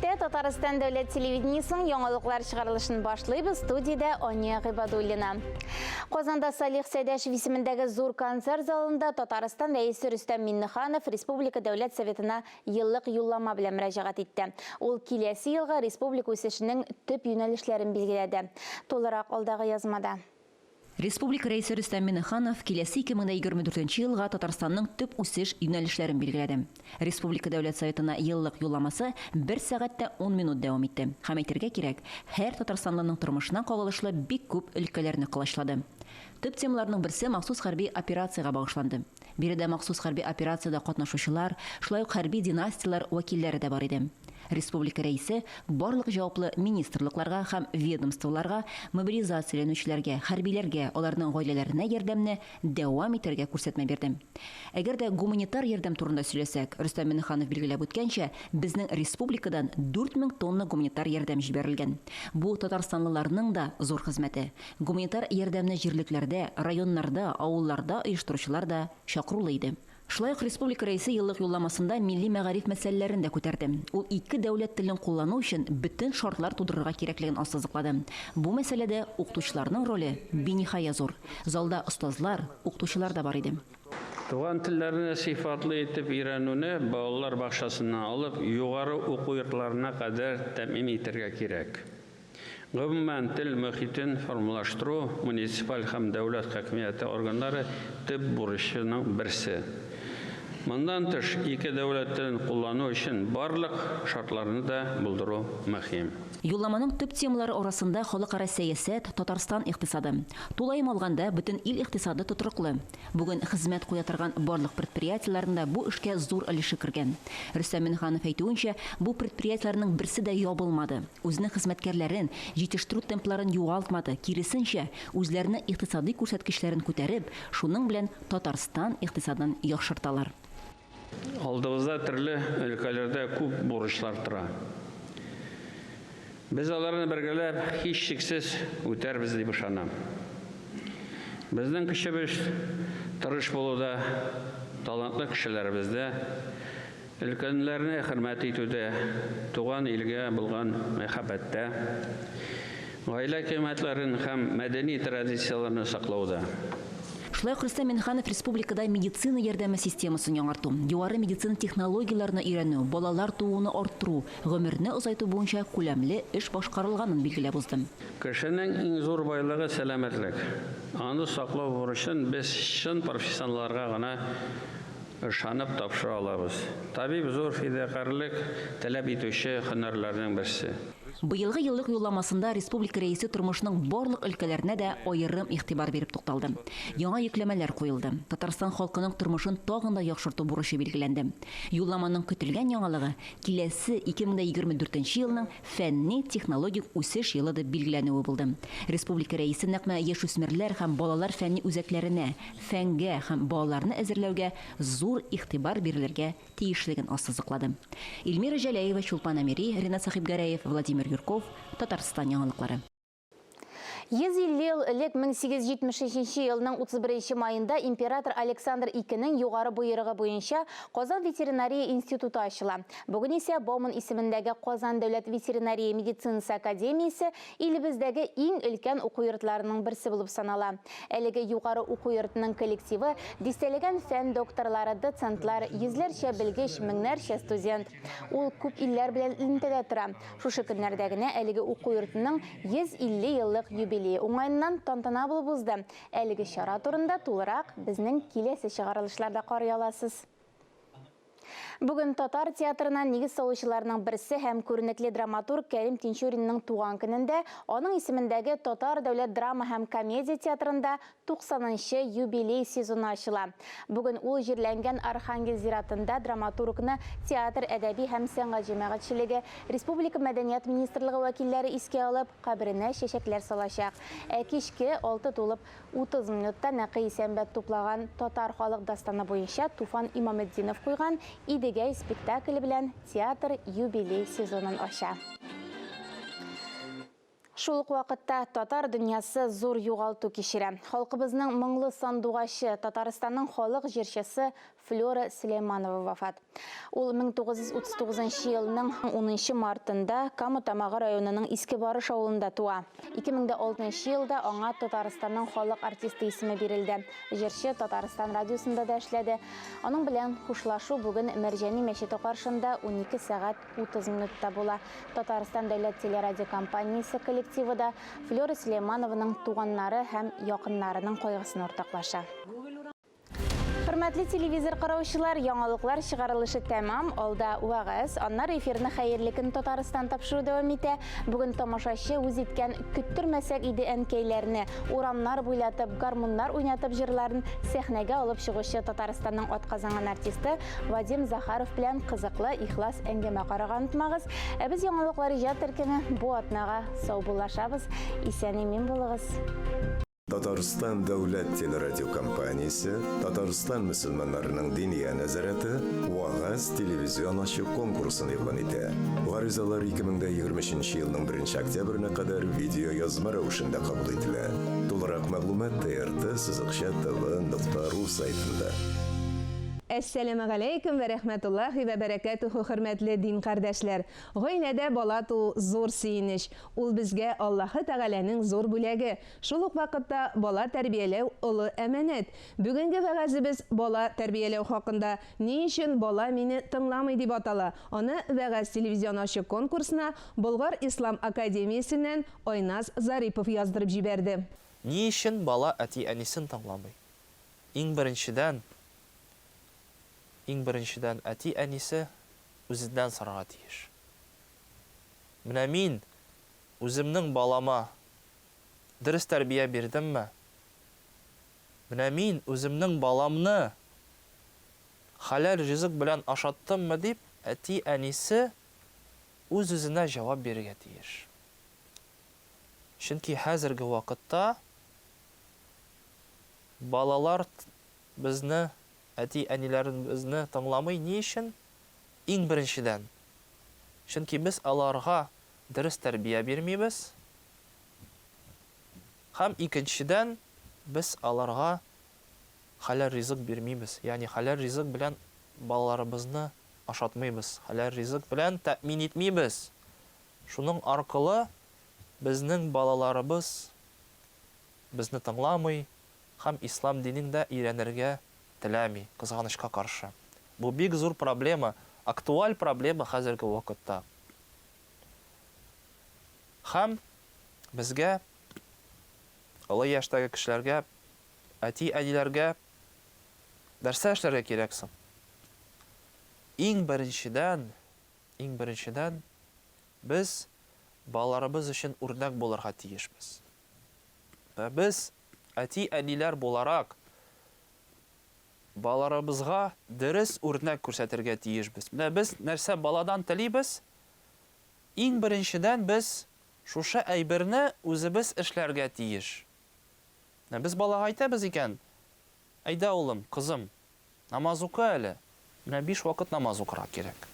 итә. Татарстан дәүләт телевидениесының яңалыклар чыгарылышын башлыйбыз. Студиядә Ания Гыйбадуллина. Казанда Салих Сәйдәшев исемендәге зур концерт залында Татарстан Рәисе Рөстәм Миннеханов Республика Дәүләт Советына еллык юллама белән мөрәҗәгать итте. Ул киләсе елга республика үсешенең төп юнәлешләрен билгеләде. Тулырак алдагы язмада. Республика Рәисе Рөстәм Миңнеханов киләсе 2024 елга Татарстанның төп үсеш юнәлешләрен билгеләде. Республика Дәүләт Советына еллык юлламасы бер сәгать тә ун минут дәвам итте. Һәм әйтергә кирәк, һәр татарстанлының тормышына кагылышлы бик күп өлкәләрне колачлады. Төп темаларның берсе махсус хәрби операциягә багышланды. Биредә махсус хәрби операциядә катнашучылар, шулай ук хәрби династияләр вәкилләре дә бар иде. Республика Рәисе барлык җаваплы министрлыкларга һәм ведомстволарга мобилизацияләнүчеләргә, хәрбиләргә, аларның гаиләләренә ярдәмне дәвам итәргә күрсәтмә бирде. Әгәр дә гуманитар ярдәм турында сөйләсәк, Рөстәм Миңнеханов билгеләп үткәнчә, безнең республикадан 4000 тонна гуманитар ярдәм җибәрелгән. Бу татарстанлыларның да зур хезмәте. Гуманитар ярдәмне җирлекләрдә, районнарда, авылларда оештыручылар да чакырулы иде. Шулай ук республика Рәисе еллык юлламасында милли мәгариф мәсьәләләрен дә күтәрде. Ул ике дәүләт телен куллану өчен бөтен шартлар тудырырга кирәклеген ассызыклады. Бу мәсьәләдә укытучыларның роле биниһая зур. Залда остазлар, укытучылар да бар иде. Туган телләрне сыйфатлы итеп өйрәнүне балалар бакчасыннан алып югары уку йортларына кадәр тәэмин итәргә кирәк. Гомумән, тел мохитен формалаштыру, муниципаль һәм дәүләт хакимияте органнары төп бурычының берсе. Моннан тыш, ике дәүләт телен куллану өчен барлык шартларны да булдыру мөһим. Юлламаның төп темалары арасында халыкара сәясәт, Татарстан икътисады. Тулаем алганда, бөтен ил икътисады тотрыклы. Бүген хезмәт куя торган барлык предприятиеләрнең дә бу эшкә зур өлеше кергән. Рөстәм Миңнеханов әйтүенчә, бу предприятиеләрнең берсе дә ябылмады. Үзенең хезмәткәрләрен, җитештерү темпларын югалтмады, киресенчә, үзләренең икътисадый күрсәткечләрен күтәреп, шуның белән Татарстан икътисадын яхшырталар. Алдыбызда төрле өлкәләрдә күп бурычлар тора. Без аларны бергәләп, һичшиксез, үтәрбез дип ышанам. Безнең көчебез тырыш булуда, талантлы кешеләребездә, өлкәннәрне хөрмәт итүдә, туган илгә булган мәхәббәттә, гаилә кыйммәтләрен һәм мәдәни традицияләрне саклауда. Шулай ук Рөстәм Миңнеханов республикада медицина ярдәме системасын яңарту, югары медицина технологияләрне өйрәнү, балалар тууны арттыру, гомерне озайту буенча күләмле эш башкарылганын билгеләп узды. Кешенең иң зур байлыгы, сәламәтлек. Аны саклау бурычын без чын профессионалларга гына ышанып тапшыра алабыз. Табиб, зур фидакарьлек таләп итүче һөнәрләрнең берсе. Быелгы еллык юлламасында республика Рәисе тормышның барлык өлкәләренә дә аерым игътибар биреп тукталды. Яңа йөкләмәләр куелды. Татарстан халкының тормышын тагын да яхшырту бурычы билгеләнде. Юлламаның көтелгән яңалыгы, киләсе 2024 нче елның фәнни-технологик үсеш елы дип билгеләнүе булды. Республика Рәисе нәкъ менә яшүсмерләр һәм балалар фәнни үзәкләренә, фәнгә һәм балаларны әзерләүгә зур игътибар бирелергә тиешлеген ассызыклады. Эльмира Җәләева, Чулпан Әмири, Ренат Сәхибгәрәев, Владимир Юрков, Татарстан яңалыклары. 150 ел элек 1873 елның 31 маенда император Александр II-нең югары боерыгы буенча Казан ветеринария институты ачыла. Бүген исә Бауман исемендәге Казан дәүләт ветеринария медицинасы академиясе илебездәге иң өлкән уку йортларының берсе булып санала. Әлеге югары уку йортының коллективы дистәләгән фән докторлары, доцентлар, йөзләрчә белгеч, меңнәрчә студент. Ул күп илләр белән элемтәдә тора. Шушы көннәрдә генә әлеге уку йортының 150 еллык юбилее уңаеннан тантана булып узды. Әлеге чара турында тулырак безнең киләсе чыгарылышларда карый аласыз. Бүген татар театрына нигез салучыларның берсе һәм күренекле драматург Кәрим Тинчуринның туган көнендә аның исемендәге Татар дәүләт драма һәм комедия театрында 90 нчы юбилей сезоны ачыла. Бүген ул җирләнгән Архангел зиратында драматургны театр, әдәби һәм сәнгать җәмәгатьчелеге, республика мәдәният министрлыгы вәкилләре искә алып, каберенә чәчәкләр салачак. Ә кичке алты тулып 30 минутта Нәкый Исәнбәт туплаган татар халык дастаны буенча Туфан Имаметдинов куйган Идегәй спектакле белән театр юбилей сезонын ача. Шул ук вакытта татар дөньясы зур югалту кичерә. Халкыбызның моңлы сандугачы, Татарстанның халык җырчысы Флера Сөләйманова вафат. Ул 1939 елның унынчы мартында Кама Тамагы районының Иске Барыш авылында туа. 2006 елда аңа Татарстанның халык артисты исеме бирелде. Җырчы Татарстан радиосында да эшләде. Аның белән хушлашу бүген Мәрҗани мәчете каршында 12 сәгать 30 минутта була. Татарстан дәүләт телерадиокомпаниясе коллективы да Флера Сөләйманованың туганнары һәм якыннарының кайгысын уртаклаша. Хөрмәтле телевизор караучылар, яңалыклар чыгарылышы тәмам. Алда вәгазь, аннары эфирны Хәерле көн Татарстан тапшыру дәвам итә. Бүген тамашачы үз иткән Көттермәсәк иде әнкәйләрне, урамнар буйлатып, гармуннар уйнатып җырларын сәхнәгә алып чыгучы Татарстанның атказанган артисты Вадим Захаров белән кызыклы, ихлас әңгәмә карарга онытмагыз. Ә без Яңалыклар иҗат төркеме бу атнага саубуллашабыз. Исән-имин булыгыз. Татарстан дәүләт телерадиокомпаниясе, Татарстан мөселманнарының Диния нәзарәте Вәгазь телевизион ачык конкурсын игълан итә. Гаризалар 2023 нче елның беренче октябренә кадәр видеоязма рәвешендә кабул ителә. Тулырак мәгълүмат TRT сызыкча тв нокта ру сайтында. Әссәләмегаләйкүм вә рәхмәтуллаһи вә бәрәкәтүһү хөрмәтле дин кардәшләр! Гаиләдә бала туу зур сөенеч. Ул безгә Аллаһы Тәгаләнең зур бүләге. Шул ук вакытта бала тәрбияләү олы әманәт. Бүгенге вәгазебез бала тәрбияләү хакында, Ни өчен бала мине тыңламый дип атала. Аны Вәгазь телевизион ачык конкурсына Болгар ислам академиясеннән Айназ Зарипов яздырып җибәрде. Ни өчен бала әти-әнисен тыңламый? Иң беренчедән, иң беренчедән әти-әнисе үзеннән сорарга тиеш. Менә мин үземнең балама дөрес тәрбия бирдемме? Менә мин үземнең баламны хәләл ризык белән ашаттыммы дип әти-әнисе үз-үзенә җавап бирергә тиеш. Чөнки хәзерге вакытта Балалар безне, әти-әниләребезне тыңламый. Ни өчен? Иң беренчедән, чөнки без аларга дөрес тәрбия бирмибез. Һәм икенчедән, без аларга хәләл ризык бирмибез. Ягъни хәләл ризык белән балаларыбызны ашатмыйбыз, хәләл ризык белән тәэмин итмибез. Шуның аркылы безнең балаларыбыз безне тыңламый һәм ислам динен дә өйрәнергә теләми, кызганычка каршы. Бу бик зур проблема, актуаль проблема хәзерге вакытта. Һәм безгә, олы яшьтәге кешеләргә, әти-әниләргә нәрсә эшләргә кирәк соң? Иң беренчедән, иң беренчедән, без балаларыбыз өчен үрнәк булырга тиешбез. Ә без, әти-әниләр буларак, балаларыбызга дөрес үрнәк күрсәтергә тиешбез. Менә без нәрсә баладан телибез? Иң беренчедән без шушы әйберне үзебез эшләргә тиеш. Менә без балага әйтәбез икән, Әйдә, улым, кызым, Намаз укы әле. Менә биш вакыт намаз укырга кирәк.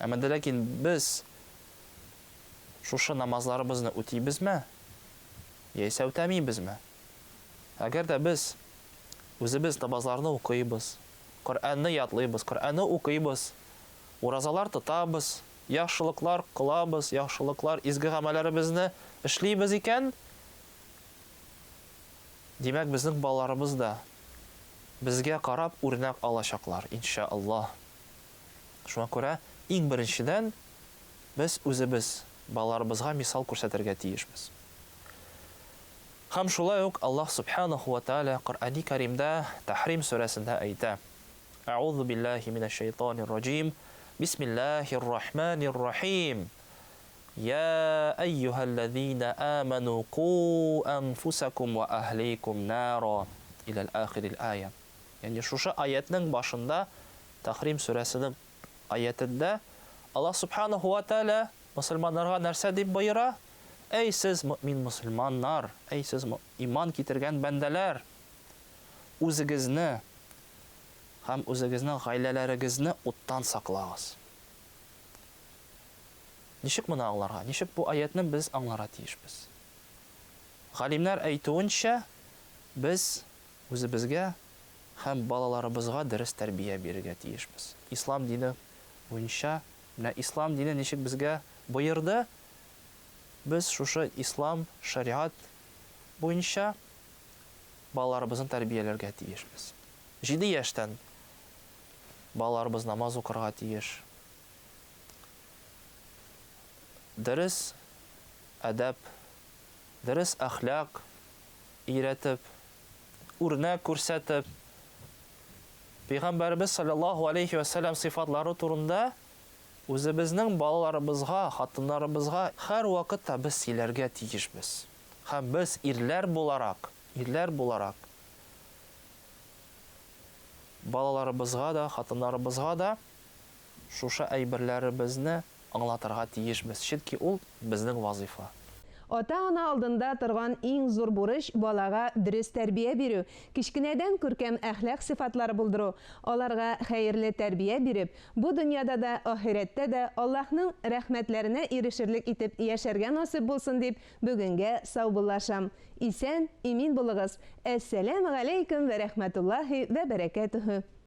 Әмма дә ләкин без шушы намазларыбызны үтибезме, яисә үтәмибезме? Әгәр дә без үзебез намазларны укыйбыз, Коръәнне ятлыйбыз, Коръәнне укыйбыз, уразалар тотабыз, яхшылыклар кылабыз, яхшылыклар, изге гамәлләребезне эшлибез икән, Димәк, безнең балаларыбыз да безгә карап үрнәк алачаклар, иншә Аллаһ. Шуңа күрә, иң беренчедән, без үзебез балаларыбызга мисал күрсәтергә тиешбез. Һәм шулай ук Аллаһ Сүбхәнәһү вә Тәгалә Коръәни Кәримдә Тәхрим сүрәсендә әйтә, Әгъузу биллаһи минәш-шәйтанир раҗим, бисмиллаһир рахманир рахим. Йә әййүһәлләзинә әмәнү ку әнфүсәкүм вә әһликүм нара иләл ахирил ая. Ягъни шушы аятьнең башында, Тәхрим сүрәсенең аятендә Аллаһ Сүбхәнәһү вә Тәгалә мөселманнарга нәрсә дип боера? Әй сез мөэмин мөселманнар, әй сез иман китергән бәндәләр! Үзегезне һәм үзегезнең гаиләләрегезне уттан саклагыз. Ничек моны аңларга? Ничек бу аятьне без аңларга тиешбез? Галимнәр әйтүенчә, без үзебезгә һәм балаларыбызга дөрес тәрбия бирергә тиешбез. Ислам дине буенча, менә ислам дине ничек безгә боерды, без шушы ислам, шариат буенча балаларыбызны тәрбияләргә тиешбез. Җиде яшьтән балаларыбыз намаз укырга тиеш. Дөрес әдәп, дөрес әхлак өйрәтеп, үрнәк күрсәтеп, Пәйгамбәребез салләллаһу алейһи вә сәлләм сыйфатлары турында үзебезнең балаларыбызга, хатыннарыбызга һәрвакытта без сөйләргә тиешбез. Һәм без ирләр буларак, ирләр буларак, балаларыбызга да, хатыннарыбызга да шушы әйберләребезне аңлатырга тиешбез, чөнки ул безнең вазыйфа. Ата-ана алдында торган иң зур бурыч, балага дөрес тәрбия бирү, кечкенәдән күркәм әхлак сыйфатлары булдыру, аларга хәерле тәрбия биреп, бу дөньяда да, ахирәттә дә Аллаһның рәхмәтләренә ирешерлек итеп яшәргә насыйп булсын дип, бүгенгә саубуллашам. Исән, имин булыгыз. Әссәләмегаләйкүм вә рәхмәтуллаһи вә бәрәкәтүһү.